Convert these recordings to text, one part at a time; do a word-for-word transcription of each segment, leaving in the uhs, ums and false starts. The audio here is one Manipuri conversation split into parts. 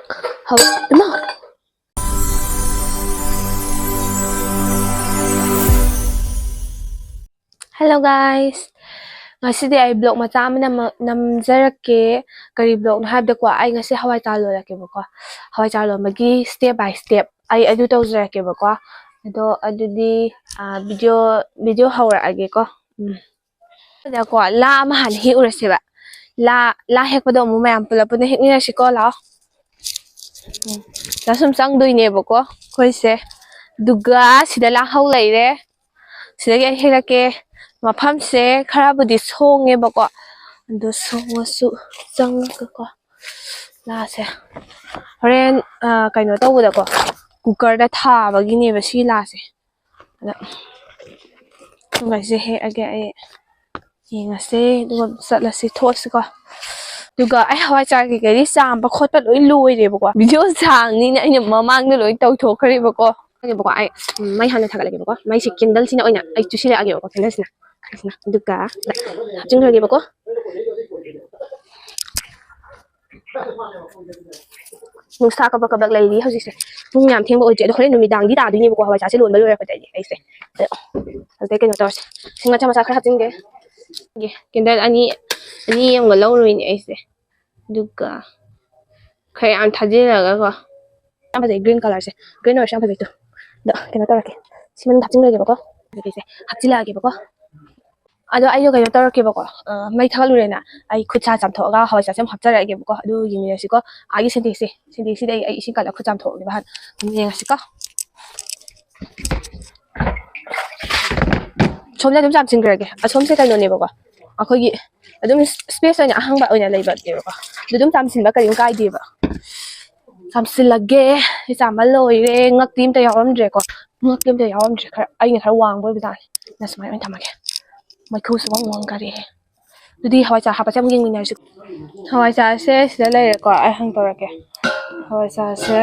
ꯍꯧ-, ꯏꯃꯥ! Hello guys, ꯉꯁꯤꯗꯤ ꯑꯩ vlog ꯃꯆꯥ ꯑꯃ ꯅꯝꯃ-, ꯅꯝꯖꯔꯛꯀꯦ꯫ ꯀꯔꯤ vlogꯅꯣ ꯍꯥꯏꯕꯗꯀꯣ, ꯑꯩ ꯉꯁꯤ ꯍꯋꯥꯏ ꯆꯥꯔ ꯂꯣꯜꯂꯛꯀꯦꯕꯀꯣ꯫ ꯍꯋꯥꯏ ꯆꯥꯔ ꯂꯣꯟꯕꯒꯤ step by step ꯑꯩ ꯑꯗꯨ ꯇꯧꯖꯔꯛꯀꯦꯕꯀꯣ꯫ ꯑꯗꯣ ꯑꯗꯨꯗꯤ, ꯑꯥ, video, video ꯍꯧꯔꯛꯑꯒꯦꯀꯣ꯫ ꯎꯝ꯫ ꯑꯗꯀꯣ, ꯂꯥ ꯑꯃ ꯍꯥꯟꯅ ꯍꯦꯛꯎꯔꯁꯦꯕ꯫ ꯂꯥ, ꯂꯥ ꯍꯦꯛꯄꯗꯣ ꯑꯃꯨꯛ ꯃꯌꯥꯝ ꯄꯨꯂꯞ ꯄꯨꯟꯅ ꯍꯦꯛꯃꯤꯟꯅꯁꯤꯀꯣ, ꯂꯥꯛꯑꯣ꯫ ꯎꯝ꯫ ꯁꯤꯗ ꯁꯨꯝ ꯆꯪꯗꯣꯏꯅꯦꯕꯀꯣ ꯑꯩꯈꯣꯏꯁꯦ꯫ ꯑꯗꯨꯒ ꯁꯤꯗ ꯂꯥ ꯍꯧ ꯂꯩꯔꯦ꯫ ꯁꯤꯗꯒꯤ ꯑꯩ ꯍꯦꯛꯂꯛꯀꯦ꯫ ꯃꯐꯝꯁꯦ ꯈꯔꯕꯨꯗꯤ ꯁꯣꯡꯉꯦꯕꯀꯣ꯫ ꯑꯗꯣ ꯁꯣꯡꯉꯁꯨ ꯆꯪꯉꯒꯀꯣ꯫ ꯂꯥꯁꯦ꯫ ꯍꯣꯔꯦꯟ, ꯑ, ꯀꯩꯅꯣ ꯇꯧꯕꯗꯀꯣ, cookerꯗ ꯊꯥꯕꯒꯤꯅꯦꯕ ꯁꯤ ꯂꯥꯁꯦ꯫ ꯑꯗ ꯁꯨꯝꯕꯁꯦ ꯍꯦꯛꯑꯒꯦ ꯑꯩ꯫ ꯌꯦꯡꯉꯁꯦ, ꯑꯗꯨꯒ ꯆꯠꯂꯁꯤ, ꯊꯣꯛꯑꯁꯤꯀꯣ꯫ ꯑꯗꯨꯒ ꯑꯩ ꯍꯋꯥꯏꯖꯥꯔ ꯀꯩꯀꯩꯗꯤ ꯆꯥꯝꯕ ꯈꯣꯠꯄ ꯂꯣꯏ ꯂꯣꯏꯔꯦꯕꯀꯣ꯫ Video ꯁꯥꯡꯅꯤꯅ ꯑꯩꯅ ꯃꯃꯥꯡꯗ ꯂꯣꯏ ꯇꯧꯊꯣꯛꯈ꯭ꯔꯦꯕꯀꯣ꯫ ꯑꯩ, ꯎꯝ, ꯃꯩ ꯍꯥꯟꯅ ꯊꯥꯒꯠꯂꯒꯦꯕꯀꯣ꯫ ꯃꯩꯁꯦ candleꯁꯤꯅ ꯑꯣꯏꯅ ꯑꯩ ꯆꯨꯁꯤꯜꯂꯛꯑꯒꯦꯕꯀꯣ, candleꯁꯤꯅ꯫ ꯁꯤꯅ꯫ ꯑꯗꯨꯒ ꯍꯥꯞꯆꯤꯟꯈ꯭ꯔꯒꯦꯕꯀꯣ꯫ ꯅꯨꯡꯁꯥ ꯀꯕꯛ ꯀꯕꯛ ꯂꯩꯔꯤ ꯍꯧꯖꯤꯛꯁꯦ꯫ ꯄꯨꯡ ꯌꯥꯝ ꯊꯦꯡꯕ ꯑꯣꯏꯗ꯭ꯔꯤ꯫ ꯑꯗꯣ ꯍꯣꯔꯦꯟ ꯅꯨꯃꯤꯗꯥꯡꯗꯤ ꯇꯥꯗꯣꯏꯅꯦꯕꯀꯣ, ꯍꯋꯥꯏꯖꯥꯔꯁꯦ ꯂꯣꯟꯕ ꯂꯣꯏꯔꯛꯄꯗꯗꯤ ꯑꯩꯁꯦ꯫ ꯑꯗꯣ ꯍꯧꯖꯤꯛ ꯀꯩꯅꯣ ꯇꯧꯔꯁꯦ꯫ ꯁꯤꯡ ꯃꯆꯥ ꯃꯆꯥ ꯈꯔ ꯍꯥꯞꯆꯤꯟꯒꯦ꯫ Candle ꯑꯅꯤ, ꯑꯅꯤ ꯑꯃꯒ ꯂꯧꯔꯨꯏꯅꯦ ꯑꯩꯁꯦ꯫ ꯑꯗꯨꯒ ꯈꯔ ꯌꯥꯝ ꯊꯥꯖꯤꯜꯂꯒꯀꯣ꯫ ꯌꯥꯝ ꯐꯖꯩ green colourꯁꯦ꯫ Green ꯑꯣꯏꯔꯁꯨ ꯌꯥꯝ ꯐꯖꯩ꯫ ꯑꯗꯣ ꯀꯩꯅꯣ ꯇꯧꯔꯛꯀꯦ꯫ ꯁꯤ ꯃꯅꯨꯡꯗ ꯍꯥꯞꯆꯤꯟꯈ꯭ꯔꯒꯦꯕꯀꯣ꯫ ꯀꯩꯀꯩꯁꯦ ꯍꯥꯞꯆꯤꯜꯂꯛꯑꯒꯦꯕꯀꯣ꯫ ꯑꯗꯣ ꯑꯩꯗꯣ ꯀꯩꯅꯣ ꯇꯧꯔꯛꯀꯦꯕꯀꯣ꯫ ꯑ, ꯃꯩ ꯊꯥꯒꯠꯂꯨꯔꯦꯅ꯫ ꯑꯩ ꯈꯨꯠ ꯁꯥ ꯆꯥꯝꯊꯣꯛꯑꯒ ꯍꯋꯥꯏꯖꯥꯔꯁꯦ ꯑꯃꯨꯛ ꯍꯥꯞꯆꯔꯛꯑꯒꯦꯕꯀꯣ꯫ ꯑꯗꯨ ꯌꯦꯡꯃꯤꯟꯅꯁꯤꯀꯣ꯫ ꯑꯥꯒꯤ ꯁꯦꯟꯇꯦꯛꯁꯁꯦ, ꯁꯦꯟꯇꯦꯛꯁꯁꯤꯗ ꯑꯩ, ꯑꯩ ꯏꯁꯤꯡ ꯀꯜꯂꯒ ꯈꯨꯠ ꯆꯥꯝꯊꯣꯛꯑꯒꯦꯕ ꯍꯥꯟꯅ꯫ ꯑꯗꯨꯝ ꯌꯦꯡꯉꯁꯤꯀꯣ꯫ ꯁꯣꯝꯗ ꯑꯗꯨꯝ ꯆꯥꯝꯁꯤꯟꯈ꯭ꯔꯒꯦ꯫ ꯑꯁꯣꯝꯁꯦ ꯀꯩꯅꯣꯅꯦꯕꯀꯣ꯫ ꯑꯩꯈꯣꯏꯒꯤ ꯑꯗꯨꯝ space ꯑꯣꯏꯅ ꯑꯍꯥꯡꯕ ꯑꯣꯏꯅ ꯂꯩꯕꯅꯦꯕꯀꯣ꯫ ꯑꯗꯨ ꯑꯗꯨꯝ ꯆꯥꯝꯁꯤꯟꯕ ꯀꯔꯤꯝ ꯀꯥꯏꯗꯦꯕ꯫ ꯆꯥꯝꯁꯤꯜꯂꯒꯦ꯫ ꯁꯤ ꯆꯥꯝꯕ ꯂꯣꯏꯔꯦ꯫ ꯉꯛꯇꯤ ꯑꯝꯇ ꯌꯥꯎꯔꯝꯗ꯭ꯔꯦꯀꯣ꯫ ꯉꯛꯇꯤ ꯑꯝꯇ ꯌꯥꯎꯔꯝꯗ꯭ꯔꯦ꯫ ꯈꯔ, ꯑꯩꯅ ꯈꯔ ꯋꯥꯡꯕ ꯑꯣꯏꯕ ꯖꯥꯠꯅꯤ꯫ ꯅ ꯁꯨꯃꯥꯏꯅ ꯑꯣꯏꯅ ꯊꯝꯃꯒꯦ꯫ ꯃꯩꯈꯨꯁꯨ ꯋꯪ ꯋꯪ ꯀꯥꯔꯛꯑꯦ꯫ ꯑꯗꯨꯗꯤ ꯍꯋꯥꯏꯖꯥꯔ ꯍꯥꯞꯄꯁꯦ ꯑꯃꯨꯛ ꯌꯦꯡꯃꯤꯟꯅꯔꯁꯤ꯫ ꯍꯋꯥꯏꯖꯥꯔꯁꯦ ꯁꯤꯗ ꯂꯩꯔꯦꯀꯣ꯫ ꯑꯩ ꯍꯥꯡꯗꯣꯔꯛꯀꯦ꯫ ꯍꯋꯥꯏꯖꯥꯔꯁꯦ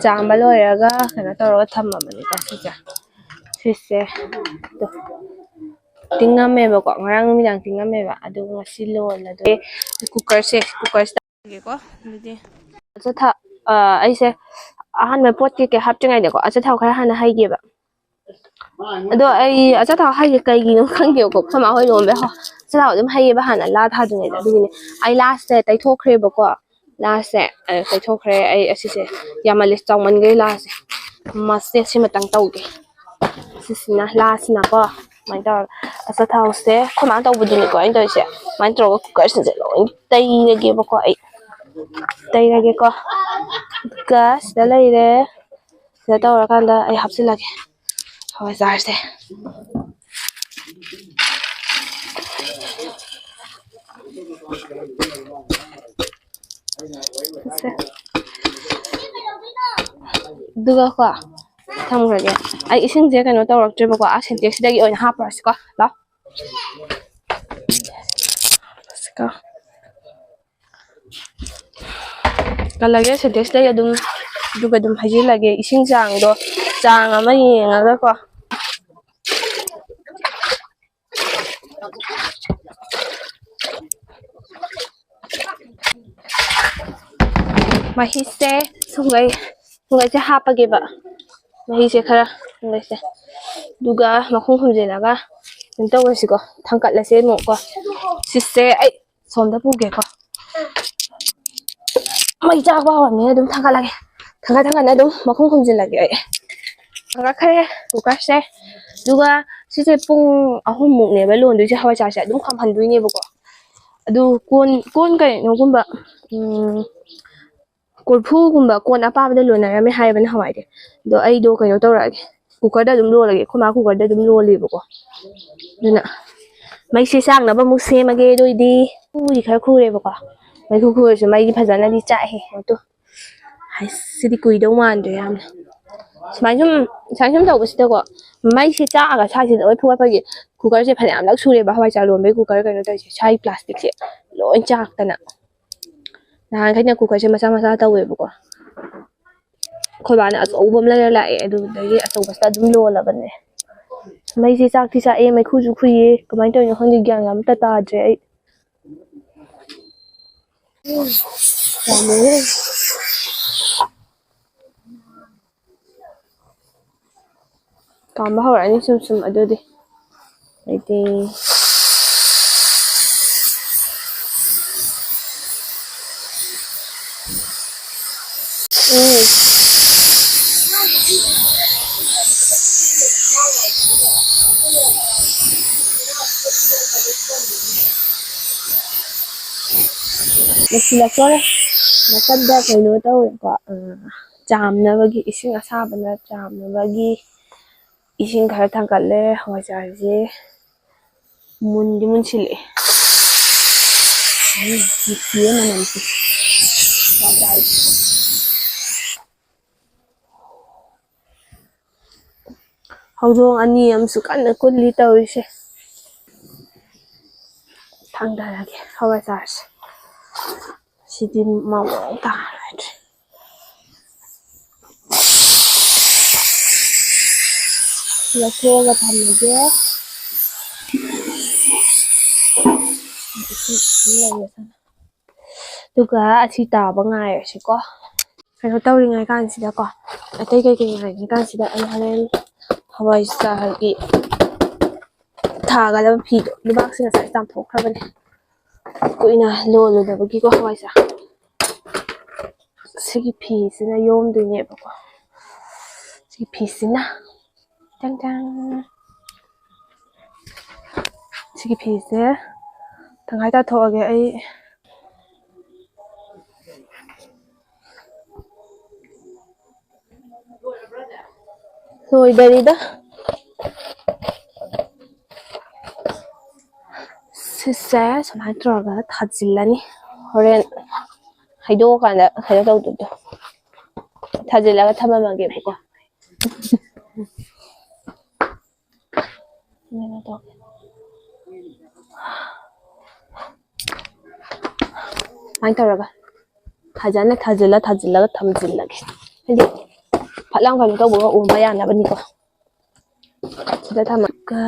ꯆꯥꯝꯕ ꯂꯣꯏꯔꯒ ꯀꯩꯅꯣ ꯇꯧꯔꯒ ꯊꯝꯃꯕꯅꯤꯀꯣ ꯁꯤꯁꯦ꯫ ꯁꯤꯁꯦ꯫ ꯑꯗꯣ ꯇꯤꯡꯉꯝꯃꯦꯕꯀꯣ꯫ ꯉꯔꯥꯡ ꯅꯨꯃꯤꯗꯥꯡ ꯇꯤꯡꯉꯝꯃꯦꯕ꯫ ꯑꯗꯨꯒ ꯉꯁꯤ ꯂꯣꯜꯂꯗꯣꯏꯅꯦ꯫ Cookerꯁꯦ, cookerꯁꯤꯗ ꯍꯥꯞꯄꯒꯦꯀꯣ꯫ ꯑꯗꯨꯗꯤ ꯑꯆꯥꯊꯥꯎ ꯑꯩꯁꯦ ꯑꯍꯥꯟꯕ ꯄꯣꯠ ꯀꯩꯀꯩ ꯍꯥꯞꯇ꯭ꯔꯤꯉꯩꯗꯀꯣ ꯑꯆꯥꯊꯥꯎ ꯈꯔ ꯍꯥꯟꯅ ꯍꯩꯒꯦꯕ꯫ ꯑꯗꯣ ꯑꯩ ꯑꯆꯥꯊꯥꯎ ꯍꯩꯒꯦ ꯀꯩꯒꯤꯅꯣ ꯈꯪꯗꯦꯕꯀꯣ, ꯑꯩꯈꯣꯏ ꯃꯥ ꯍꯣꯏ ꯂꯨꯍꯣꯡꯕꯩ ꯑꯆꯥꯊꯥꯎ ꯑꯗꯨꯝ ꯍꯩꯌꯦꯕ ꯍꯥꯟꯅ ꯂꯥ ꯊꯥꯗ꯭ꯔꯤꯉꯩꯗ꯫ ꯑꯗꯨꯒꯤꯅꯦ ꯑꯩ ꯂꯥꯁꯦ ꯇꯩꯊꯣꯛꯈ꯭ꯔꯦꯕꯀꯣ꯫ ꯂꯥꯁꯦ ꯑ, ꯇꯩꯊꯣꯛꯈ꯭ꯔꯦ꯫ ꯑꯩ ꯑꯁꯤꯁꯦ ꯌꯥꯝꯃꯜꯂꯦ, ꯆꯥꯎꯃꯟꯈ꯭ꯔꯦ ꯂꯥꯁꯦ꯫ ꯃꯁꯦ ꯁꯤꯃꯇꯪ ꯇꯧꯒꯦ꯫ ꯁꯤꯁꯤꯅ ꯂꯥꯁꯤꯅꯀꯣ ꯁꯨꯃꯥꯏꯅ ꯇꯧꯔꯒ ꯑꯆꯥꯊꯥꯎꯁꯦ ꯑꯩꯈꯣꯏ ꯃꯥꯅ ꯇꯧꯕꯗꯨꯅꯤꯀꯣ ꯑꯩꯅ ꯇꯧꯔꯤꯁꯦ꯫ ꯁꯨꯃꯥꯏꯅ ꯇꯧꯔꯒ ꯀꯨꯀꯔꯁꯤꯡꯁꯦ ꯂꯣꯏ ꯇꯩꯔꯒꯦꯕꯀꯣ꯫ ꯑꯩ ꯇꯩꯔꯒꯦꯀꯣ꯫ ꯑꯗꯨꯒ ꯁꯤꯗ ꯂꯩꯔꯦ꯫ ꯁꯤꯗ ꯇꯧꯔꯀꯥꯟꯗ ꯑꯩ ꯍꯥꯞꯆꯤꯜꯂꯒꯦ ꯍꯋꯥꯏꯖꯥꯔꯁꯦ꯫ ꯁꯦ꯫ ꯑꯗꯨꯒ ꯀꯣ ꯊꯝꯈ꯭ꯔꯒꯦ꯫ ꯑꯩ ꯏꯁꯤꯡꯁꯦ ꯀꯩꯅꯣ ꯇꯧꯔꯛꯇ꯭ꯔꯦꯕꯀꯣ, ꯑꯥ ꯁꯦꯟꯇꯦꯛꯁꯤꯗꯒꯤ ꯑꯣꯏꯅ ꯍꯥꯞꯄꯨꯔꯁꯤꯀꯣ꯫ ꯂꯥꯎ꯫ ꯁꯤꯀꯣ꯫ ꯀꯜꯂꯒꯦ ꯁꯦꯟꯇꯦꯛꯁꯇꯒꯤ ꯑꯗꯨꯝ꯫ ꯑꯗꯨꯒ ꯑꯗꯨꯝ ꯍꯩꯖꯤꯜꯂꯒꯦ ꯏꯁꯤꯡ ꯆꯥꯡꯗꯣ, ꯆꯥꯡ ꯑꯃ ꯌꯦꯡꯉꯒꯀꯣ꯫ ꯃꯍꯤꯁꯦ ꯁꯨꯡꯒꯩ ꯁꯨꯡꯒꯩꯁꯦ ꯍꯥꯞꯄꯒꯦꯕ꯫ ꯃꯍꯤꯁꯦ ꯈꯔ ꯁꯨꯡꯒꯩꯁꯦ꯫ ꯑꯗꯨꯒ ꯃꯈꯨꯝ ꯈꯨꯝꯖꯤꯜꯂꯒ ꯀꯩꯅꯣ ꯇꯧꯔꯁꯤꯀꯣ, ꯊꯥꯡꯀꯠꯂꯁꯦ ꯑꯃꯨꯛꯀꯣ꯫ ꯁꯤꯁꯦ ꯑꯩ ꯁꯣꯝꯗ ꯄꯨꯒꯦꯀꯣ꯫ ꯃꯩ ꯆꯥꯛꯄ ꯍꯧꯔꯕꯅꯤꯅ ꯑꯗꯨꯝ ꯊꯥꯡꯒꯠꯂꯒꯦ꯫ ꯊꯥꯡꯒꯠ ꯊꯥꯡꯒꯠꯅ ꯑꯗꯨꯝ ꯃꯈꯨꯝ ꯈꯨꯝꯖꯤꯜꯂꯒꯦ ꯑꯩ꯫ ꯊꯥꯡꯒꯠꯈ꯭ꯔꯦ ꯀꯨꯀꯔꯁꯦ꯫ ꯑꯗꯨꯒ ꯁꯤꯁꯦ ꯄꯨꯡ ꯑꯍꯨꯝꯃꯨꯛꯅꯦꯕ ꯂꯣꯟꯗꯣꯏꯁꯦ ꯍꯋꯥꯏꯖꯥꯔꯁꯦ꯫ ꯑꯗꯨꯝ ꯀꯥꯝꯍꯟꯗꯣꯏꯅꯦꯕꯀꯣ꯫ ꯑꯗꯨ ꯀꯣꯟ ꯀꯣꯟ ꯀꯩꯅꯣꯒꯨꯝꯕ ꯎꯝ ꯀꯣꯔꯐꯨꯒꯨꯝꯕ ꯀꯣꯟ ꯑꯄꯥꯕꯗ ꯂꯣꯟꯅꯔꯝꯃꯦ ꯍꯥꯏꯌꯦꯕ ꯅꯍꯥꯟꯋꯥꯏꯗꯤ꯫ ꯑꯗꯣ ꯑꯩꯗꯣ ꯀꯩꯅꯣ ꯇꯧꯔꯛꯑꯒꯦ, ꯀꯨꯀꯔꯗ ꯑꯗꯨꯝ ꯂꯣꯜꯂꯒꯦ꯫ ꯑꯩꯈꯣꯏ ꯃꯥ ꯀꯨꯀꯔꯗ ꯑꯗꯨꯝ ꯂꯣꯜꯂꯦꯕꯀꯣ꯫ ꯑꯗꯨꯅ ꯃꯩꯁꯦ ꯆꯥꯛꯅꯕ ꯑꯃꯨꯛ ꯁꯦꯝꯃꯒꯦ꯫ ꯑꯗꯨꯏꯗꯤ ꯈꯨꯗꯤ ꯈꯔ ꯈꯨꯔꯦꯕꯀꯣ꯫ ꯃꯩꯈꯨ ꯈꯨꯔꯁꯨ ꯃꯩꯗꯤ ꯐꯖꯅꯗꯤ ꯆꯥꯛꯑꯦ꯫ ꯑꯗꯣ ꯍꯥꯏ, ꯁꯤꯗꯤ ꯀꯨꯏꯗꯧ ꯃꯥꯟꯗ꯭ꯔꯦ ꯌꯥꯝꯅ꯫ ꯁꯨꯃꯥꯏꯅ ꯁꯨꯝ ꯁꯨꯃꯥꯏꯅ ꯁꯨꯝ ꯇꯧꯕꯁꯤꯗꯀꯣ ꯃꯩꯁꯦ ꯆꯥꯛꯑꯒ ꯁ꯭ꯋꯥꯏꯁꯤꯗ ꯂꯣꯏ ꯐꯨꯒꯠꯄꯒꯤ ꯀꯨꯀꯔꯁꯦ ꯐꯅꯌꯥꯝꯂꯛ ꯁꯨꯔꯦꯕ ꯍꯋꯥꯏꯖꯥꯔ ꯂꯣꯟꯕꯒꯤ ꯀꯨꯀꯔ ꯀꯩꯅꯣ ꯇꯧꯔꯤꯁꯦ꯫ ꯁ꯭ꯋꯥꯏ ꯄ꯭ꯂꯥꯁꯇꯤꯛꯁꯦ ꯂꯣꯏ ꯆꯥꯛꯇꯅ꯫ ꯅꯍꯥꯟꯈꯩꯅ ꯀꯨꯀꯔꯁꯦ ꯃꯆꯥ ꯃꯆꯥ ꯇꯧꯋꯦꯕꯀꯣ꯫ ꯑꯩꯈꯣꯏ ꯕꯥꯅ ꯑꯆꯧꯕ ꯑꯃ ꯂꯩꯔ ꯂꯥꯛꯑꯦ꯫ ꯑꯗꯨꯗꯒꯤ ꯑꯆꯧꯕꯁꯤꯗ ꯑꯗꯨꯝ ꯂꯣꯜꯂꯕꯅꯦ꯫ ꯃꯩꯁꯦ ꯆꯥꯛꯇꯤ ꯆꯥꯛꯑꯦ, ꯃꯩꯈꯨꯁꯨ ꯈꯨꯏꯌꯦ꯫ ꯀꯃꯥꯏꯅ ꯇꯧꯔꯤꯅꯣ ꯈꯪꯗꯦ, ꯒ꯭ꯌꯥꯟ ꯑꯃꯇ ꯇꯥꯗ꯭ꯔꯦ ꯑꯩ꯫ ꯌꯥꯝꯃꯦꯍꯦ꯫ ꯀꯥꯝꯕ ꯍꯧꯔꯛꯑꯅꯤ ꯁꯨꯝ ꯁꯨꯝ ꯑꯗꯨꯗꯤ꯫ ꯑꯩꯗꯤ ꯎꯝ꯫ ꯂꯣꯏꯁꯤꯜꯂꯛꯇꯣꯔꯦ꯫ ꯅꯥꯀꯟꯗ ꯀꯩꯅꯣ ꯇꯧꯔꯦꯀꯣ, ꯑ, ꯆꯥꯝꯅꯕꯒꯤ, ꯏꯁꯤꯡ ꯑꯁꯥꯕꯅ ꯆꯥꯝꯅꯕꯒꯤ ꯏꯁꯤꯡ ꯈꯔ ꯊꯥꯡꯀꯠꯂꯦ꯫ ꯍꯋꯥꯏꯖꯥꯔꯁꯦ ꯃꯨꯟꯗꯤ ꯃꯨꯟꯁꯤꯜꯂꯛꯑꯦ꯫ ꯎꯝ, ꯅꯨꯡꯁꯤꯌꯦ ꯃꯅꯝꯁꯦ꯫ ꯍꯋꯥꯏꯖꯥꯔꯁꯦ꯫ ꯍꯧꯗꯣꯡ ꯑꯅꯤ ꯑꯃꯁꯨ ꯀꯟꯅ ꯀꯨꯜꯂꯤ ꯇꯧꯔꯤꯁꯦ꯫ ꯊꯥꯡꯗꯔꯒꯦ ꯍꯋꯥꯏꯖꯥꯔꯁꯦ꯫ ꯁꯤꯗꯤ ꯃꯑꯣꯡ ꯇꯥꯔꯣꯏꯗ꯭ꯔꯦ꯫ ꯂꯧꯊꯣꯛꯑꯒ ꯊꯝꯃꯒꯦ꯫ ꯑꯗꯨꯒ ꯑꯁꯤ ꯇꯥꯕ ꯉꯥꯏꯔꯁꯤꯀꯣ꯫ ꯀꯩꯅꯣ ꯇꯧꯔꯤꯉꯩ ꯀꯥꯟꯁꯤꯗꯀꯣ, ꯑꯇꯩ ꯀꯩꯀꯩ ꯉꯥꯏꯔꯤꯉꯩ ꯀꯥꯟꯁꯤꯗ ꯑꯩ ꯍꯣꯔꯦꯟ ꯍꯋꯥꯏꯖꯥꯔꯒꯤ ꯊꯥꯒꯗꯕ ꯐꯤꯗꯣ, ꯂꯩꯕꯥꯛꯁꯦ ꯉꯁꯥꯏ ꯆꯥꯝꯊꯣꯛꯈ꯭ꯔꯕꯅꯦ, ꯀꯨꯏꯅ ꯂꯣꯜꯂꯨꯗꯕꯒꯤꯀꯣ ꯍꯋꯥꯏꯖꯥꯔ꯫ ꯁꯤꯒꯤ ꯐꯤꯁꯤꯅ ꯌꯣꯝꯗꯣꯏꯅꯦꯕꯀꯣ꯫ ꯁꯤꯒꯤ ꯐꯤꯁꯤꯅ ꯇꯦꯡ ꯇꯦꯡ꯫ ꯁꯤꯒꯤ ꯐꯤꯁꯦ ꯇꯪꯈꯥꯏ ꯇꯥꯊꯣꯛꯑꯒꯦ ꯑꯩ꯫ ꯂꯣꯏꯗꯔꯤꯗ꯫ ꯁꯤꯁꯦ ꯁꯨꯃꯥꯏꯅ ꯇꯧꯔꯒ ꯊꯥꯖꯤꯜꯂꯅꯤ꯫ ꯍꯣꯔꯦꯟ ꯍꯩꯗꯣꯛꯑꯀꯥꯟꯗ ꯀꯩꯅꯣ ꯇꯧꯗꯣꯏꯗꯣ꯫ ꯊꯥꯖꯤꯜꯂꯒ ꯊꯝꯃꯝꯃꯒꯦꯕꯀꯣ꯫ ꯁꯨꯃꯥꯏꯅ ꯇꯧꯔꯒ ꯐꯖꯅ ꯊꯥꯖꯤꯜꯂ ꯊꯥꯖꯤꯜꯂꯒ ꯊꯝꯖꯤꯜꯂꯒꯦ꯫ ꯍꯥꯏꯗꯤ ꯐꯠ ꯂꯥꯎ ꯀꯩꯅꯣ ꯇꯧꯕꯒ ꯑꯣꯝꯕ ꯌꯥꯅꯕꯅꯤꯀꯣ꯫ ꯁꯤꯗ ꯊꯝꯃꯒ,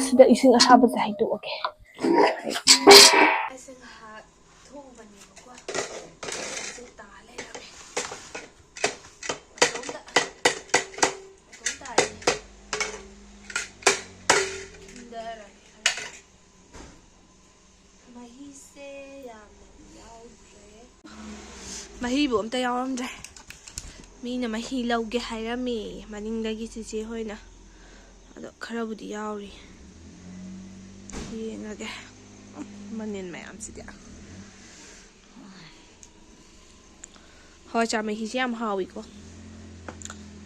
ꯁꯤꯗ ꯏꯁꯤꯡ ꯑꯁꯥꯕꯁꯦ ꯍꯩꯗꯣꯛꯑꯒꯦ꯫ ꯑꯩꯁꯦ ꯉꯥꯏꯍꯥꯛ ꯊꯣꯛꯎꯕꯅꯦꯕꯀꯣ, ꯍꯧꯖꯤꯛ ꯇꯥ ꯂꯩꯔꯝꯃꯦ꯫ ꯃꯇꯣꯝꯇ꯫ ꯃꯍꯤꯕꯨ ꯑꯝꯇ ꯌꯥꯎꯔꯝꯗ꯭ꯔꯦ꯫ ꯃꯤꯅ ꯃꯍꯤ ꯂꯧꯒꯦ ꯍꯥꯏꯔꯝꯃꯤ ꯃꯅꯤꯡꯗꯒꯤ ꯆꯤꯆꯦ ꯍꯣꯏꯅ꯫ ꯑꯗꯣ ꯈꯔꯕꯨꯗꯤ ꯌꯥꯎꯔꯤ꯫ ꯌꯦꯡꯉꯒꯦ꯫ ꯃꯅꯤꯟ ꯃꯌꯥꯝꯁꯤꯗꯤ꯫ ꯍꯋꯥꯏꯖꯥꯔ ꯃꯍꯤꯁꯦ ꯌꯥꯝ ꯍꯥꯎꯋꯤꯀꯣ꯫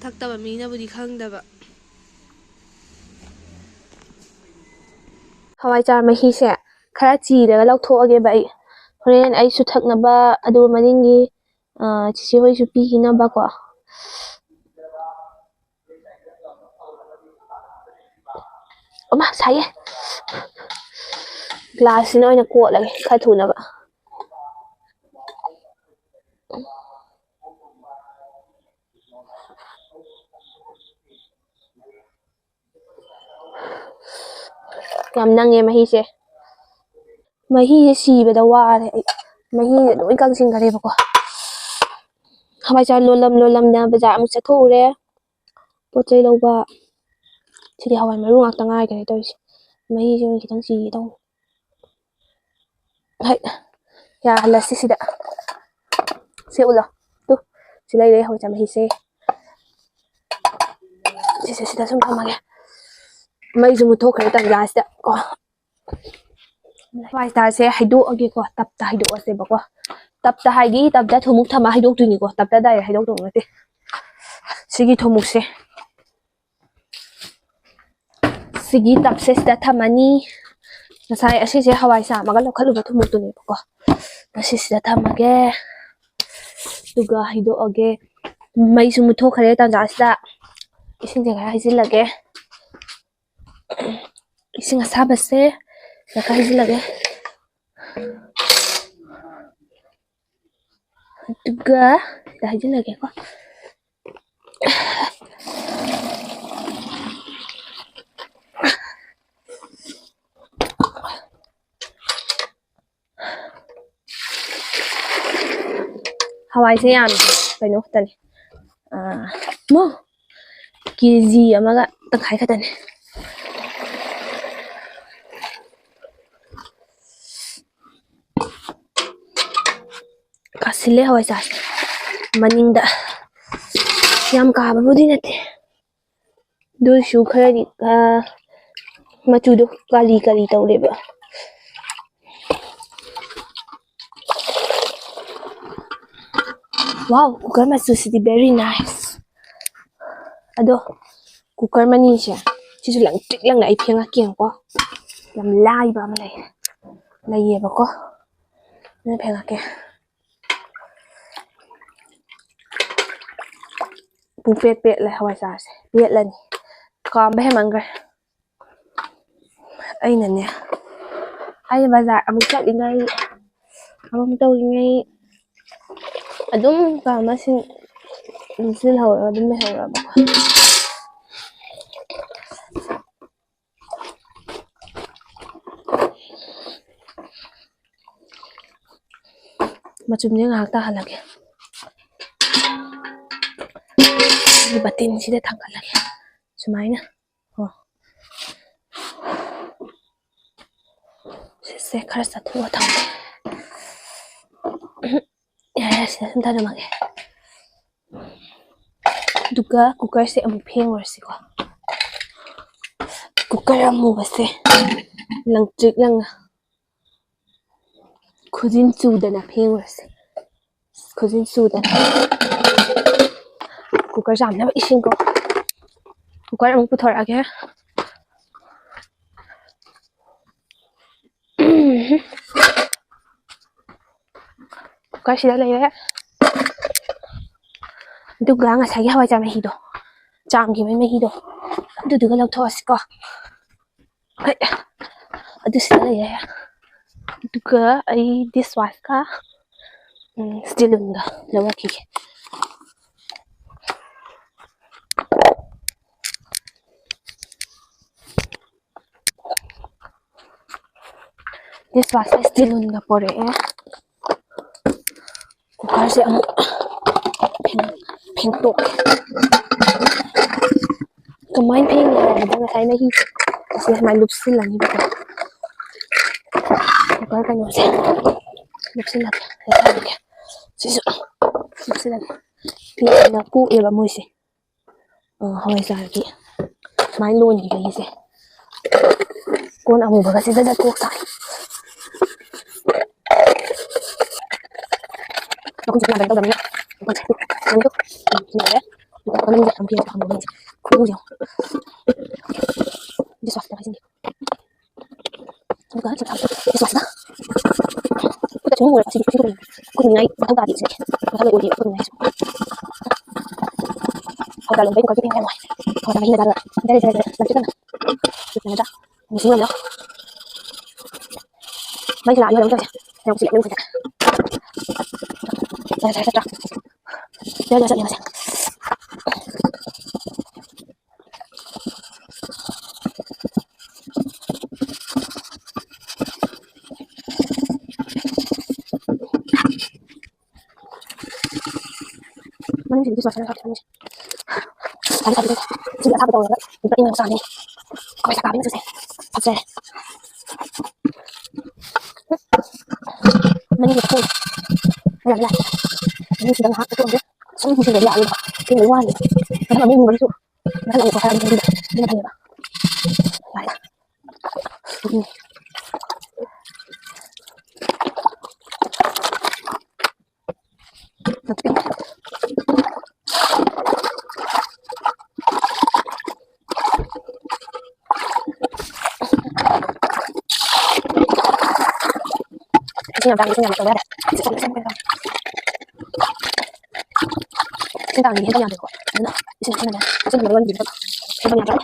ꯊꯛꯇꯕ ꯃꯤꯅꯕꯨꯗꯤ ꯈꯪꯗꯕ꯫ ꯍꯋꯥꯏꯖꯥꯔ ꯃꯍꯤꯁꯦ ꯈꯔ ꯆꯤꯔꯒ ꯂꯧꯊꯣꯛꯑꯒꯦꯕ ꯑꯩ꯫ ꯍꯣꯔꯦꯟ ꯑꯩꯁꯨ ꯊꯛꯅꯕ, ꯑꯗꯨꯒ ꯃꯅꯤꯡꯒꯤ, ꯑ, ꯆꯤꯆꯦ ꯍꯣꯏꯁꯨ ꯄꯤꯈꯤꯅꯕꯀꯣ꯫ ꯑꯃ ꯁꯥꯏꯌꯦ꯫ ꯒ꯭ꯂꯥꯁꯁꯤꯅ ꯑꯣꯏꯅ ꯀꯣꯠꯂꯒꯦ ꯈꯔ ꯊꯨꯅꯕ꯫ ꯌꯥꯝ ꯅꯪꯉꯦ ꯃꯍꯤꯁꯦ꯫ ꯃꯍꯤꯁꯦ ꯁꯤꯕꯗ ꯋꯥꯔꯦ ꯑꯩ꯫ ꯃꯍꯤꯁꯦ ꯂꯣꯏ ꯀꯪꯁꯤꯟꯈꯔꯦꯕꯀꯣ꯫ ꯍꯋꯥꯏꯖꯥꯔ ꯂꯣꯜꯂꯝ ꯂꯣꯜꯂꯝꯅ ꯕꯖꯥꯔ ꯑꯃꯨꯛ ꯆꯠꯊꯣꯛꯎꯔꯦ ꯄꯣꯠ ꯆꯩ ꯂꯧꯕ꯫ ꯁꯤꯗꯤ ꯍꯋꯥꯏ ꯃꯔꯨ ꯉꯥꯛꯇ ꯉꯥꯏꯈꯔꯦ ꯇꯧꯔꯤꯁꯦ꯫ ꯃꯍꯤꯁꯦ ꯑꯣꯏꯅ ꯈꯤꯇꯪ ꯁꯤꯒꯦ ꯇꯧꯕ꯫ ꯍꯩ, ꯌꯥꯍꯜꯂꯁꯤ ꯁꯤꯗ꯫ ꯁꯦ ꯎꯠꯂꯣ꯫ ꯇꯨ, ꯁꯤ ꯂꯩꯔꯦ ꯍꯋꯥꯏꯖꯥꯔ ꯃꯍꯤꯁꯦ꯫ ꯁꯤꯁꯦ ꯁꯤꯗ ꯁꯨꯝ ꯊꯝꯃꯒꯦ꯫ ꯃꯩꯁꯨ ꯃꯨꯠꯊꯣꯛꯈ꯭ꯔꯦ ꯇꯟꯖꯥꯁꯤꯗ ꯀꯣ꯫ ꯍꯋꯥꯏꯖꯥꯔꯁꯦ ꯍꯩꯗꯣꯛꯑꯒꯦꯀꯣ, ꯇꯞꯇ ꯍꯩꯗꯣꯛꯑꯁꯦꯕꯀꯣ꯫ ꯇꯞꯇ ꯍꯥꯏꯗꯤ ꯇꯞꯇ ꯊꯨꯝꯃꯨꯛ ꯊꯝꯃ ꯍꯩꯗꯣꯛꯇꯣꯏꯅꯤꯀꯣ, ꯇꯞꯇ ꯗꯥꯏꯔꯦꯛ ꯍꯩꯗꯣꯛꯇꯧ ꯅꯠꯇꯦ꯫ ꯁꯤꯒꯤ ꯊꯨꯝꯃꯨꯛꯁꯦ ꯁꯤꯒꯤ ꯇꯞꯁꯦ ꯁꯤꯗ ꯊꯝꯃꯅꯤ꯫ ꯉꯁꯥꯏ ꯑꯁꯤꯁꯦ ꯍꯋꯥꯏ ꯆꯥꯝꯃꯒ ꯂꯧꯈꯠꯂꯨꯕ ꯊꯨꯝꯃꯨꯛꯇꯨꯅꯦꯕꯀꯣ꯫ ꯉꯁꯤ ꯁꯤꯗ ꯊꯝꯃꯒꯦ꯫ ꯑꯗꯨꯒ ꯍꯩꯗꯣꯛꯑꯒꯦ꯫ ꯃꯩꯁꯨ ꯃꯨꯠꯊꯣꯛꯈ꯭ꯔꯦ ꯇꯥꯟꯖꯥꯁꯤꯗ꯫ ꯏꯁꯤꯡꯁꯦ ꯈꯔ ꯍꯩꯖꯤꯜꯂꯒꯦ꯫ ꯏꯁꯤꯡ ꯑꯁꯥꯕꯁꯦ ꯈꯔ ꯍꯩꯖꯤꯜꯂꯒꯦ꯫ ꯑꯗꯨꯒ ꯁꯤꯗ ꯍꯩꯖꯤꯜꯂꯒꯦꯀꯣ꯫ ꯍꯋꯥꯏꯁꯦ ꯌꯥꯝ ꯀꯩꯅꯣ ꯈꯛꯇꯅꯤ꯫ ꯑꯥ, ꯃꯣ! ꯀꯦ ꯖꯤ ꯑꯃꯒ ꯇꯪꯈꯥꯏ ꯈꯛꯇꯅꯤ꯫ ꯑꯁꯤꯜꯂꯦ ꯍꯋꯥꯏꯖꯥꯔꯁꯦ ꯃꯅꯤꯡꯗ꯫ ꯌꯥꯝ ꯀꯥꯕꯕꯨꯗꯤ ꯅꯠꯇꯦ, ꯑꯗꯨ ꯑꯣꯏꯔꯁꯨ ꯈꯔꯗꯤ, ꯑ, ꯃꯆꯨꯗꯣ ꯀꯥꯂꯤ ꯀꯥꯂꯤ ꯇꯧꯔꯦꯕ꯫ Wow, cooker ꯃꯆꯨꯁꯤꯗꯤ very nice꯫ ꯑꯗꯣ cooker ꯃꯅꯤꯡꯁꯦ ꯁꯤꯁꯨ ꯂꯪꯇ꯭ꯔꯤꯛ ꯂꯪꯅ ꯑꯩ ꯐꯦꯡꯉꯛꯀꯦꯕꯀꯣ꯫ ꯌꯥꯝ ꯂꯥꯏꯕ ꯑꯃ ꯂꯩ, ꯂꯩꯌꯦꯕꯀꯣ꯫ ꯑꯗꯨꯅ ꯐꯦꯡꯉꯛꯀꯦ꯫ ꯄꯨꯡꯄꯦꯠ ꯄꯦꯠꯂꯦ ꯍꯋꯥꯏꯖꯥꯔꯁꯦ꯫ ꯄꯦꯠꯂꯅꯤ꯫ ꯀꯥꯝꯕ ꯍꯦꯟꯃꯟꯈ꯭ꯔꯦ꯫ ꯑꯩꯅꯅꯦ, ꯑꯩ ꯕꯖꯥꯔ ꯑꯃꯨꯛ ꯆꯠꯂꯤꯉꯩ, ꯑꯃꯨꯛ ꯇꯧꯔꯤꯉꯩ, ꯑꯗꯨꯝ ꯀꯥꯝꯕ ꯁꯤꯟ-, ꯁꯤꯜꯍꯧꯔꯒ ꯑꯗꯨꯝ ꯂꯩꯍꯧꯔꯕꯀꯣ꯫ ꯃꯆꯨꯝꯁꯦ ꯉꯥꯏꯍꯥꯛ ꯇꯥꯍꯜꯂꯒꯦ꯫ ꯁꯤꯒꯤ ꯕꯇꯤꯟꯁꯤꯗ ꯊꯥꯡꯒꯠꯂꯒꯦ꯫ ꯁꯨꯃꯥꯏꯅ꯫ ꯑꯣ꯫ ꯁꯤꯁꯦ ꯈꯔ ꯆꯠꯊꯣꯛꯑ ꯊꯝꯒꯦ꯫ ꯌꯥꯔꯦ, ꯁꯤꯗ ꯁꯨꯝ ꯊꯝꯂꯝꯃꯒꯦ꯫ ꯑꯗꯨꯒ cookerꯁꯦ ꯑꯃꯨꯛ ꯐꯦꯡꯉꯨꯔꯁꯤꯀꯣ꯫ Cooker ꯑꯃꯨꯕꯁꯦ ꯂꯪꯇ꯭ꯔꯤꯛ ꯂꯪꯅ ꯈꯨꯖꯤꯟ ꯆꯨꯗꯅ ꯐꯦꯡꯉꯨꯔꯁꯦ꯫ ꯈꯨꯖꯤꯟ ꯆꯨꯗꯅ꯫ Cooker ꯆꯥꯝꯅꯕ ꯏꯁꯤꯡꯀꯣ꯫ Cooker ꯑꯃꯨꯛ ꯄꯨꯊꯣꯔꯛꯑꯒꯦ꯫ Cooker ꯁꯤꯗ ꯂꯩꯔꯦ꯫ ꯑꯗꯨꯒ ꯉꯁꯥꯏꯒꯤ ꯍꯋꯥꯏꯖꯥꯔ ꯃꯍꯤꯗꯣ, ꯆꯥꯝꯈꯤꯕꯒꯤ ꯃꯍꯤꯗꯣ, ꯑꯗꯨꯗꯨꯒ ꯂꯧꯊꯣꯛꯑꯁꯤꯀꯣ꯫ ꯍꯣꯏ, ꯑꯗꯨ ꯁꯤꯗ ꯂꯩꯔꯦ꯫ ꯑꯗꯨꯒ ꯑꯩ dishwashꯀ, ꯎꯝ, ꯁ꯭ꯇꯤꯜ ꯎꯟꯒ ꯂꯧꯔꯛꯈꯤꯒꯦ꯫ Dishwashꯀ ꯁ꯭ꯇꯤꯜ ꯎꯟꯒ ꯄꯣꯔꯛꯑꯦ꯫ Cookerꯁꯦ ꯑꯃꯨꯛ ꯐꯦꯡ-, ꯐꯦꯡꯇꯣꯛꯀꯦ꯫ ꯀꯃꯥꯏꯅ ꯐꯦꯡꯅꯤ ꯍꯥꯏꯕꯗ ꯉꯁꯥꯏ ꯃꯍꯤ ꯑꯁꯤ ꯁꯨꯃꯥꯏꯅ ꯂꯨꯞꯁꯤꯜꯂꯅꯤꯕꯀꯣ꯫ Cooker ꯀꯩꯅꯣꯁꯦ ꯂꯨꯞꯁꯤꯜꯂꯒꯦ, ꯂꯧꯊꯔꯒꯦ꯫ ꯁꯤꯁꯨ ꯁꯤꯗ ꯐꯤꯅ ꯀꯣꯛꯑꯦꯕ ꯃꯣꯏꯁꯦ꯫ ꯑ, ꯍꯋꯥꯏꯖꯥꯔꯒꯤ ꯁꯨꯃꯥꯏꯅ ꯂꯣꯟꯈꯤꯕꯒꯤꯁꯦ꯫ ꯀꯣꯟ ꯑꯃꯨꯕꯒꯁꯦ ꯖꯠ ꯖꯠ ꯀꯣꯛ ꯇꯥꯔꯦ꯫ ꯃꯈꯨꯝꯁꯦ ꯀꯩꯅꯣ ꯇꯧꯗꯕꯅꯤꯅ꯫ ꯃꯈꯨꯝꯁꯦ ꯌꯥꯝꯃꯤꯗꯣ꯫ ꯎꯝ, ꯁꯤꯅ ꯂꯣꯏꯔꯦ꯫ ꯑꯗꯨꯒ ꯃꯅꯨꯡꯁꯦ ꯌꯥꯝ ꯐꯤꯁꯦ ꯍꯥꯡꯗꯣꯛꯑꯒ ꯌꯦꯡꯁꯦ꯫ ꯈꯨꯔꯨꯁꯦ ꯌꯦꯡꯉꯣ꯫ Dishwasher ꯍꯥꯏꯁꯤꯅꯦ꯫ ꯑꯗꯨꯒ ꯆꯞ ꯆꯥꯕ dishwasher꯫ ꯈꯨꯠꯇ ꯁꯨꯝ ꯃꯨꯔꯦ꯫ ꯑꯁꯤꯗꯤ ꯏꯁꯤꯡ ꯈꯨꯝ-, ꯈꯨꯝꯅꯤꯡꯉꯥꯏ ꯃꯊꯧ ꯇꯥꯗꯦ ꯁꯤꯗꯤ꯫ ꯃꯊꯧ ꯑꯣꯏꯗꯦ ꯈꯨꯝꯅꯤꯡꯉꯥꯏꯁꯨ꯫ ꯍꯋꯥꯏꯖꯥꯔ ꯂꯣꯟꯕꯩ ꯀꯨꯀꯔꯁꯦ ꯐꯦꯡꯉꯦ ꯌꯥꯝ ꯋꯥꯏ꯫ ꯍꯋꯥꯏꯖꯥꯔ ꯃꯍꯤꯅ ꯆꯥꯔꯒ ꯖꯔ ꯖꯔ ꯖꯔ ꯂꯪꯇ꯭ꯔꯤꯛ ꯂꯪꯅ꯫ ꯅꯠꯇ꯭ꯔꯥ? ꯃꯤꯁꯤꯡ ꯑꯃ ꯃꯩꯁꯦ ꯂꯥꯛꯑꯗꯤ ꯂꯣꯏꯔꯦ ꯇꯧꯔꯤꯁꯦ꯫ ꯌꯥꯝ ꯆꯤꯛꯑꯦ ꯃꯅꯨꯡꯁꯤꯗ꯫ ꯖꯔ ꯖꯔ ꯆꯠꯇ꯭ꯔꯥ? ꯖꯔ ꯖꯔ ꯆꯠꯂꯦ ꯃꯥꯁꯦ꯫ ꯃꯅꯨꯡꯁꯤꯗꯤ dishwasher ꯍꯥꯞꯄꯦ ꯃꯅꯨꯡꯁꯦ꯫ ꯁꯥꯗꯤ ꯁꯥꯕꯤꯗꯣꯏꯅꯦ꯫ ꯁꯤꯗꯤ ꯑꯁꯥꯕ ꯇꯧꯔꯒ ꯂꯨꯄꯥ ꯏꯪ ꯆꯥꯅꯤ꯫ ꯑꯩꯈꯣꯏ ꯁꯥꯀꯥꯕꯤ ꯃꯆꯨꯁꯦ ꯐꯖꯔꯦ꯫ ꯃꯅꯤꯡꯒꯤ ꯊꯣꯡ ꯂꯥꯛꯑꯦ, ꯂꯥꯛꯑꯦ꯫ ꯃꯅꯤꯡꯁꯤꯗ ꯉꯥꯏꯍꯥꯛ ꯊꯣꯡꯁꯦ꯫ ꯁꯨꯝ ꯊꯤꯡꯖꯤꯜꯂꯗꯤ ꯌꯥꯔꯣꯏꯕ꯫ ꯊꯦꯡꯕꯩ ꯋꯥꯅꯤ꯫ ꯃꯊꯪ ꯑꯃꯨꯛ ꯌꯨꯡꯕꯒꯤꯁꯨ ꯃꯊꯪ ꯑꯃꯨꯛ ꯀꯣꯠꯊꯔꯒ ꯊꯝꯖꯤꯟꯕ꯫ ꯑꯗꯨꯅ ꯐꯩꯌꯦꯕ꯫ ꯌꯥꯔꯦ꯫ ꯎꯝ꯫ ꯏꯁꯤꯡ ꯌꯥꯝ ꯇꯥꯡꯉꯦ, ꯏꯁꯤꯡ ꯌꯥꯝ ꯂꯧꯕ ꯌꯥꯗꯦ꯫ ꯏꯁꯤꯡ ꯇꯥꯡꯉꯦ, ꯏꯁꯤꯡ ꯌꯥꯝ ꯂꯧꯕ ꯌꯥꯗꯦꯀꯣ꯫ ꯑꯗꯨꯅ ꯏꯁꯤꯡ ꯑꯁꯦꯡꯕꯅꯦ, ꯑꯁꯦꯡꯕ ꯂꯣꯟꯕꯤꯗ ꯍꯦꯟꯕ ꯌꯥꯗ꯭ꯔꯦ꯫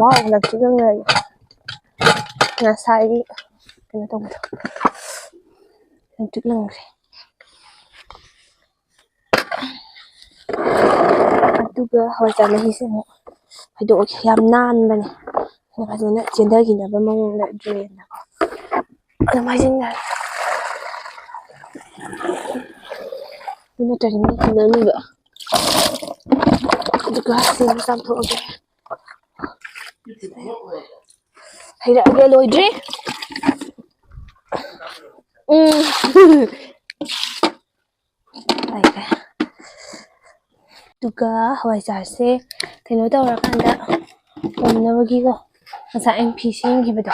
Wow, ꯂꯪꯇ꯭ꯔꯤꯛ ꯂꯪꯅ ꯂꯩ꯫ ꯉꯁꯥꯏꯒꯤ ꯀꯩꯅꯣ ꯇꯧꯕꯗꯣ ꯂꯪꯇ꯭ꯔꯤꯛ ꯂꯪꯈ꯭ꯔꯦ꯫ ꯑꯗꯨꯒ ꯍꯋꯥꯏꯖꯥꯔ ꯃꯍꯤꯁꯦ ꯑꯃꯨꯛ ꯍꯩꯗꯣꯛꯑꯒꯦ꯫ ꯌꯥꯝ ꯅꯥꯟꯕꯅꯦ꯫ ꯑꯗꯨ ꯐꯖꯅ ꯆꯦꯟꯊꯈꯤꯅꯕ ꯃꯑꯣꯡꯗ drainꯗꯀꯣ ꯑꯗꯨꯝ ꯍꯩꯖꯤꯟꯈ꯭ꯔꯦ꯫ ꯑꯗꯨ ꯅꯠꯇ꯭ꯔꯗꯤ ꯃꯤ ꯀꯤꯅꯅꯤꯕ꯫ ꯑꯗꯨꯒ ꯁꯤꯃ ꯆꯥꯝꯊꯣꯛꯑꯒꯦ꯫ ꯍꯩꯔꯛꯑꯒꯦ, ꯂꯣꯏꯗ꯭ꯔꯤ꯫ ꯎꯝ꯫ ꯂꯩꯔꯦ꯫ ꯑꯗꯨꯒ ꯍꯋꯥꯏꯖꯥꯔꯁꯦ ꯀꯩꯅꯣ ꯇꯧꯔꯀꯥꯟꯗ ꯄꯨꯝꯅꯕꯒꯤꯀꯣ, ꯉꯁꯥꯏ ꯑꯩꯅ ꯐꯤ ꯁꯦꯝꯈꯤꯕꯗꯣ,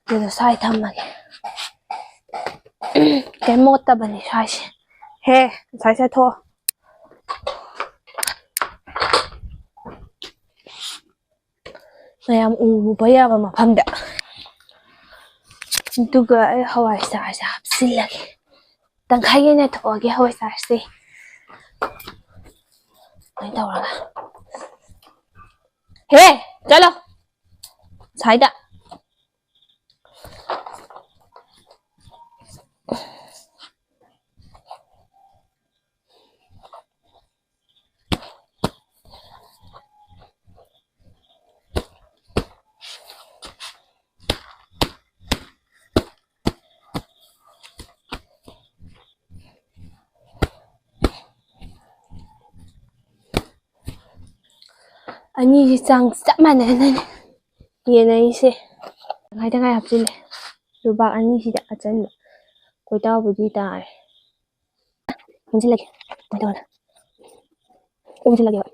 ꯑꯗꯨꯗꯣ ꯁ꯭ꯋꯥꯏ ꯊꯝꯃꯒꯦ꯫ ꯀꯩꯝ ꯃꯣꯠꯇꯕꯅꯤ ꯁ꯭ꯋꯥꯏꯁꯦ꯫ ꯍꯦ, ꯉꯁꯥꯏ ꯆꯠꯊꯣꯛꯑꯣ꯫ ꯃꯌꯥꯝ ꯎꯕ ꯌꯥꯕ ꯃꯐꯝꯗ꯫ ꯑꯗꯨꯒ ꯑꯩ ꯍꯋꯥꯏꯖꯥꯔꯁꯦ ꯍꯥꯞꯆꯤꯜꯂꯒꯦ꯫ ꯇꯪꯈꯥꯏ ꯌꯥꯏꯅ ꯊꯣꯛꯑꯒꯦ ꯍꯋꯥꯏꯖꯥꯔꯁꯦ꯫ ꯑꯗꯨꯃꯥꯏꯅ ꯇꯧꯔꯒ꯫ ꯍꯦ, ꯆꯠꯂꯣ꯫ ꯁ꯭ꯋꯥꯏꯗ꯫ ꯑꯅꯤꯁꯤ ꯆꯥꯡ ꯆꯞ ꯃꯥꯟꯅꯅꯅꯦ ꯌꯦꯟꯅꯔꯤꯁꯦ꯫ ꯇꯪꯈꯥꯏ ꯇꯪꯈꯥꯏ ꯍꯥꯞꯆꯤꯜꯂꯦ꯫ ꯂꯨꯕꯥꯛ ꯑꯅꯤꯁꯤꯗ ꯑꯆꯟꯕ ꯀꯣꯏꯇꯥꯎꯕꯨꯗꯤ ꯇꯥꯔꯦ꯫ ꯎꯝꯁꯤꯜꯂꯒꯦ꯫ ꯑꯗꯨꯃꯥꯏꯅ ꯇꯧꯔꯒ ꯎꯝꯁꯤꯜꯂꯒꯦꯕ꯫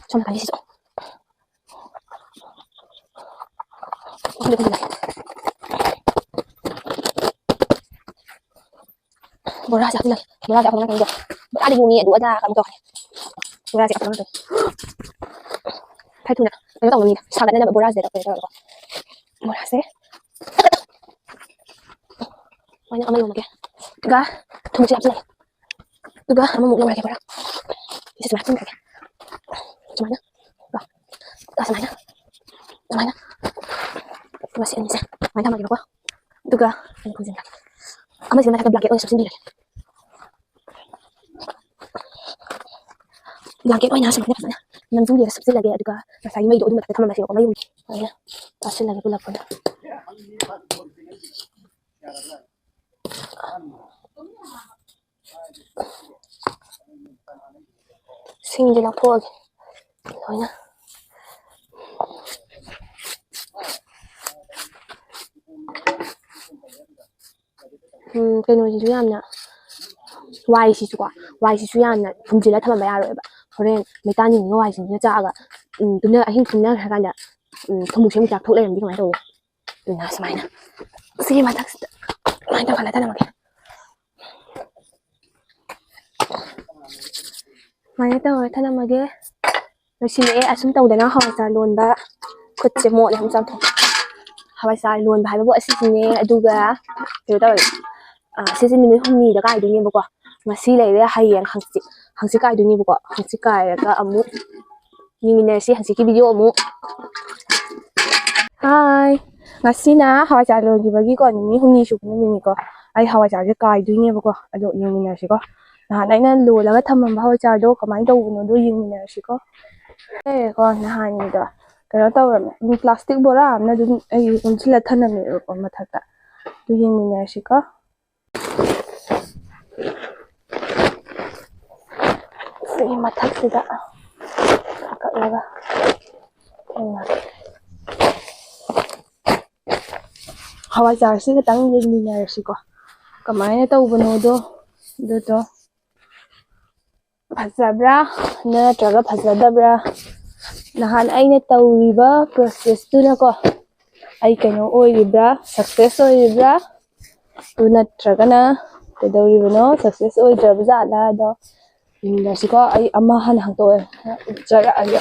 ꯁꯣꯝ ꯅꯥꯀꯟꯒꯤꯁꯤꯁꯨ꯫ ꯎꯝꯁꯤꯜꯂꯒꯦ, ꯎꯝꯁꯤꯜꯂꯒꯦ꯫ ꯕꯣꯔꯥꯁꯦ ꯍꯥꯞꯆꯤꯜꯂꯒꯦ꯫ ꯕꯣꯔꯥꯁꯦ ꯍꯥꯞꯄ ꯉꯥꯛꯇꯅꯤꯗꯣ꯫ ꯕꯣꯔꯥꯗꯤ ꯌꯣꯡꯉꯤ ꯑꯗꯨ ꯑꯗꯥ ꯀꯩꯅꯣ ꯇꯧꯔꯦ꯫ ꯕꯣꯔꯥꯁꯦ ꯍꯥꯞꯄ ꯉꯥꯛꯇꯅꯤ꯫ ꯈꯔ ꯊꯨꯅ ꯀꯩꯅꯣ ꯇꯧꯅꯕꯅꯤꯗ꯫ ꯁꯥꯒꯠꯅꯅꯕ ꯕꯣꯔꯥꯁꯤꯗ ꯇꯧꯔꯒ ꯇꯧꯔꯒꯀꯣ꯫ ꯕꯣꯔꯥꯁꯦ꯫ ꯁꯨꯃꯥꯏꯅ ꯑꯃ ꯌꯣꯝꯃꯒꯦ꯫ ꯑꯗꯨꯒ ꯊꯨꯝꯁꯦ ꯍꯥꯞꯆꯤꯜꯂꯒꯦ꯫ ꯑꯗꯨꯒ ꯑꯃꯃꯨꯛ ꯂꯧꯔꯒꯦ ꯕꯣꯔꯥ꯫ ꯁꯤꯁꯦ ꯁꯨꯃꯥꯏꯅ ꯍꯥꯞꯆꯤꯟꯈ꯭ꯔꯒꯦ꯫ ꯁꯨꯃꯥꯏꯅ꯫ ꯀꯣ꯫ ꯑꯗꯨꯒ ꯁꯨꯃꯥꯏꯅ꯫ ꯁꯨꯃꯥꯏꯅ꯫ ꯑꯗꯨꯒ ꯁꯤ ꯑꯅꯤꯁꯦ ꯁꯨꯃꯥꯏꯅ ꯊꯝꯃꯒꯦꯕꯀꯣ꯫ ꯑꯗꯨꯒ ꯑꯩꯅ ꯈꯨꯝꯖꯤꯟꯈ꯭ꯔꯒꯦ꯫ ꯑꯃꯁꯤꯅ ꯃꯊꯛꯇ blanket ꯑꯣꯏꯅ ꯁꯨꯞꯆꯤꯟꯕꯤꯔꯒꯦ꯫ Blanket ꯑꯣꯏꯅ ꯁꯨꯃꯥꯏꯅ ꯐꯖꯅ ꯅꯝꯁꯤꯟꯕꯤꯔꯒ ꯁꯨꯞꯆꯤꯜꯂꯒꯦ꯫ ꯑꯗꯨꯒ ꯉꯁꯥꯏꯒꯤ ꯃꯩꯗꯣ ꯑꯗꯨ ꯃꯊꯛꯇ ꯊꯝꯃꯝꯃꯁꯦꯕꯀꯣ, ꯃꯩ ꯍꯧꯔꯤ꯫ ꯁꯨꯃꯥꯏꯅ ꯇꯥꯁꯤꯜꯂꯒꯦ ꯄꯨꯂꯞ ꯄꯨꯟꯅ꯫ ꯁꯤꯡꯁꯦ ꯂꯧꯊꯣꯛꯑꯒꯦ ꯂꯣꯏꯅ꯫ ꯎꯝ, ꯀꯩꯅꯣꯁꯤꯁꯨ ꯌꯥꯝꯅ, ꯋꯥꯏꯁꯤꯁꯨꯀꯣ, ꯋꯥꯏꯁꯤꯁꯨ ꯌꯥꯝꯅ ꯐꯨꯝꯖꯤꯜꯂ ꯊꯝꯃꯝꯕ ꯌꯥꯔꯣꯏꯕ꯫ ꯍꯣꯔꯦꯟ ꯃꯩꯇꯥꯟꯁꯤꯡꯁꯤꯅ ꯋꯥꯏꯁꯤꯡꯁꯤꯅ ꯆꯥꯛꯑꯒ, ꯎꯝ, ꯇꯨꯝꯅ-, ꯑꯍꯤꯡ ꯇꯨꯝꯅꯈ꯭ꯔꯀꯥꯟꯗ, ꯎꯝ, ꯊꯨꯝꯃꯣꯛꯁꯦ ꯑꯃꯨꯛ ꯆꯥꯛꯊꯣꯛ ꯂꯩꯔꯝꯗꯤ ꯀꯃꯥꯏꯅ ꯇꯧꯕ? ꯑꯗꯨꯅ ꯁꯨꯃꯥꯏꯅ ꯁꯤꯒꯤ ꯃꯊꯛꯁꯤꯗ ꯁꯨꯃꯥꯏꯅ ꯇꯧꯍꯜꯂ ꯊꯝꯃꯒꯦ꯫ ꯁꯨꯃꯥꯏꯅ ꯇꯧꯔ ꯊꯝꯃꯒꯦ꯫ ꯂꯣꯏꯁꯤꯜꯂꯛꯑꯦ꯫ ꯑꯁꯨꯝ ꯇꯧꯗꯅ ꯍꯋꯥꯏꯖꯥꯔ ꯂꯣꯟꯕ, ꯈꯨꯠꯁꯦ ꯃꯣꯠꯂꯦ ꯑꯃꯨꯛ ꯆꯥꯝꯊꯣꯛ꯫ ꯍꯋꯥꯏꯖꯥꯔ ꯂꯣꯟꯕ ꯍꯥꯏꯕꯕꯨ ꯑꯁꯤꯁꯤꯅꯦ꯫ ꯑꯗꯨꯒ ꯀꯩꯅꯣ ꯇꯧꯔꯦ, ꯑ, ꯁꯤꯁꯦ ꯅꯨꯃꯤꯠ ꯍꯨꯝꯅꯤꯗ ꯀꯥꯏꯗꯣꯏꯅꯦꯕꯀꯣ꯫ ꯉꯁꯤ ꯂꯩꯔꯦ, ꯍꯌꯦꯡ, ꯍꯪꯆꯤꯠ, ꯍꯪꯆꯤꯠ ꯀꯥꯏꯗꯣꯏꯅꯦꯕꯀꯣ꯫ ꯍꯪꯆꯤꯠ ꯀꯥꯏꯔꯒ ꯑꯃꯨꯛ ꯌꯦꯡꯃꯤꯟꯅꯔꯁꯤ ꯍꯪꯆꯤꯠꯀꯤ ꯚꯤꯗꯤꯑꯣ ꯑꯃꯨꯛ꯫ ꯍꯥꯏ, ꯉꯁꯤꯅ ꯍꯋꯥꯏꯖꯥꯔ ꯂꯣꯟꯈꯤꯕꯒꯤꯀꯣ, ꯅꯨꯃꯤꯠ ꯍꯨꯝꯅꯤ ꯁꯨꯕ ꯅꯨꯃꯤꯠꯅꯤꯀꯣ꯫ ꯑꯩ ꯍꯋꯥꯏꯖꯥꯔꯁꯦ ꯀꯥꯏꯗꯣꯏꯅꯦꯕꯀꯣ, ꯑꯗꯣ ꯌꯦꯡꯃꯤꯟꯅꯔꯁꯤꯀꯣ꯫ ꯅꯍꯥꯟ ꯑꯩꯅ ꯂꯣꯜꯂꯒ ꯊꯝꯃꯝꯕ ꯍꯋꯥꯏꯖꯥꯔꯗꯣ ꯀꯃꯥꯏꯅ ꯇꯧꯕꯅꯣꯗꯣ ꯌꯦꯡꯃꯤꯟꯅꯔꯁꯤꯀꯣ꯫ ꯑꯦꯀꯣ, ꯅꯍꯥꯟꯒꯤꯗꯣ ꯀꯩꯅꯣ ꯇꯧꯔꯝꯃꯦ, ꯎꯝ, ꯄ꯭ꯂꯥꯁꯇꯤꯛ ꯕꯣꯔꯥ ꯑꯃꯅ ꯑꯗꯨꯝ ꯑꯩ ꯌꯣꯝꯁꯤꯜꯂ ꯊꯝꯂꯝꯃꯦꯕꯀꯣ ꯃꯊꯛꯇ꯫ ꯑꯗꯨ ꯌꯦꯡꯃꯤꯟꯅꯔꯁꯤꯀꯣ꯫ ꯁꯤꯒꯤ ꯃꯊꯛꯁꯤꯗ ꯀꯛꯂꯒ ꯊꯝꯃꯒꯦ꯫ ꯍꯋꯥꯏꯖꯥꯔꯁꯤ ꯈꯤꯇꯪ ꯌꯦꯡꯃꯤꯟꯅꯔꯁꯤꯀꯣ, ꯀꯃꯥꯏꯅ ꯇꯧꯕꯅꯣꯗꯣ꯫ ꯑꯗꯨꯗꯣ ꯐꯖꯕ꯭ꯔꯥ ꯅꯠꯇ꯭ꯔꯒ ꯐꯖꯗꯕ꯭ꯔꯥ? ꯅꯍꯥꯟ ꯑꯩꯅ ꯇꯧꯔꯤꯕ ꯄ꯭ꯔꯣꯁꯦꯁꯇꯨꯅꯀꯣ, ꯑꯩ ꯀꯩꯅꯣ ꯑꯣꯏꯔꯤꯕ꯭ꯔꯥ, ꯁꯛꯁꯦꯁ ꯑꯣꯏꯔꯤꯕ꯭ꯔꯥ? ꯑꯗꯨ ꯅꯠꯇ꯭ꯔꯒꯅ ꯀꯩꯗꯧꯔꯤꯕꯅꯣ, ꯁꯛꯁꯦꯁ ꯑꯣꯏꯗ꯭ꯔꯕ ꯖꯥꯠꯂꯥ? ꯑꯗꯣ ꯌꯦꯡꯃꯤꯟꯅꯁꯤꯀꯣ꯫ ꯑꯩ ꯑꯃ ꯍꯥꯟꯅ ꯍꯥꯡꯇꯣꯛꯑꯦ, ꯎꯠꯆꯔꯛꯑꯒꯦ꯫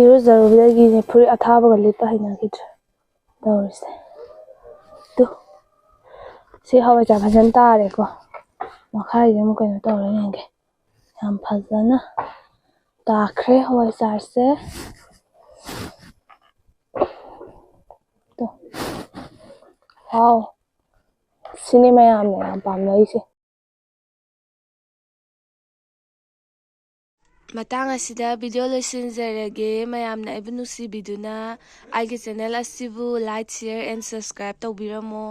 ꯏꯔꯨꯖꯔꯨꯕꯗꯒꯤꯅꯦ ꯐꯨꯔꯤꯠ ꯑꯊꯥꯕꯒ ꯂꯤꯠꯄ ꯍꯩꯅꯈꯤꯗ꯭ꯔꯦ ꯇꯧꯔꯤꯁꯦ꯫ ꯇꯨ, ꯁꯤ ꯍꯋꯥꯏꯖꯥꯔ ꯐꯖꯅ ꯇꯥꯔꯦꯀꯣ꯫ ꯃꯈꯥꯏꯁꯦ ꯑꯃꯨꯛ ꯀꯩꯅꯣ ꯇꯧꯔ ꯌꯦꯡꯒꯦ꯫ ꯌꯥꯝ ꯐꯖꯅ ꯇꯥꯈ꯭ꯔꯦ ꯍꯋꯥꯏꯖꯥꯔꯁꯦ꯫ ꯇꯨ꯫ ꯋꯥꯎ꯫ ꯁꯤꯅꯤ ꯃꯌꯥꯝꯅ ꯌꯥꯝ ꯄꯥꯝꯅꯔꯤꯁꯦ꯫ ꯃꯇꯥꯡ ꯑꯁꯤꯗ ꯚꯤꯗꯤꯑꯣ ꯂꯣꯏꯁꯤꯟꯖꯔꯒꯦ꯫ ꯃꯌꯥꯝꯅ ꯑꯩꯕꯨ ꯅꯨꯡꯁꯤꯕꯤꯗꯨꯅ ꯑꯩꯒꯤ ꯆꯦꯅꯦꯜ ꯑꯁꯤꯕꯨ like, share and subscribe ꯇꯧꯕꯤꯔꯝꯃꯣ꯫